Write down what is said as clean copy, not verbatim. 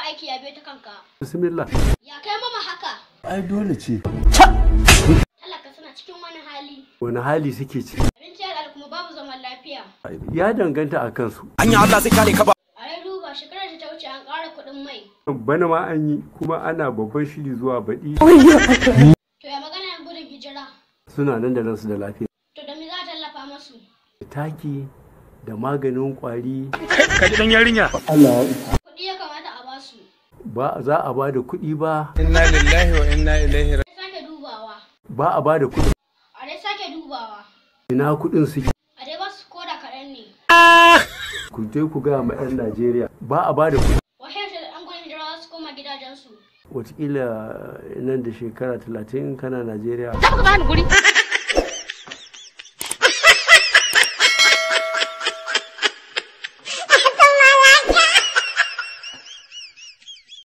Aiki ya biyo ta kanka. Bismillah. Ya kai mama haka? Ai dole ce. Talaka suna cikin wani hali. Wani hali suke ciki? Abinci ya tsada kuma babu zaman lafiya. Ya danganta a kansu. Anya Allah zai kare ka ba. A dai duba shekarar da ta wuce an ƙara kuɗin mai. Bana ma an yi, kuma ana babban shiri zuwa baɗi. To ya magana yan gudun hijira? Suna nan da ransu da lafiya. To da me za a tallafa masu? Taki da maganin kwari. Ka ji dan yarinya. Kuɗi ya kamata a basu. Ba za a ba da kuɗi ba. Inna lillahi wa inna ilaihi. A dai sake dubawa. Ba a ba da kuɗi. A dai sake dubawa. Ina kuɗin suke? A dai basu koda kaɗan ne. Ku je ku gaya ma 'yan Najeriya ba a ba da kuɗi. Wai yaushe da ɗan gudun hijira za su koma gidajensu? Wataƙila nan da shekara 30 kana Najeriya. Tafi ka bani guri.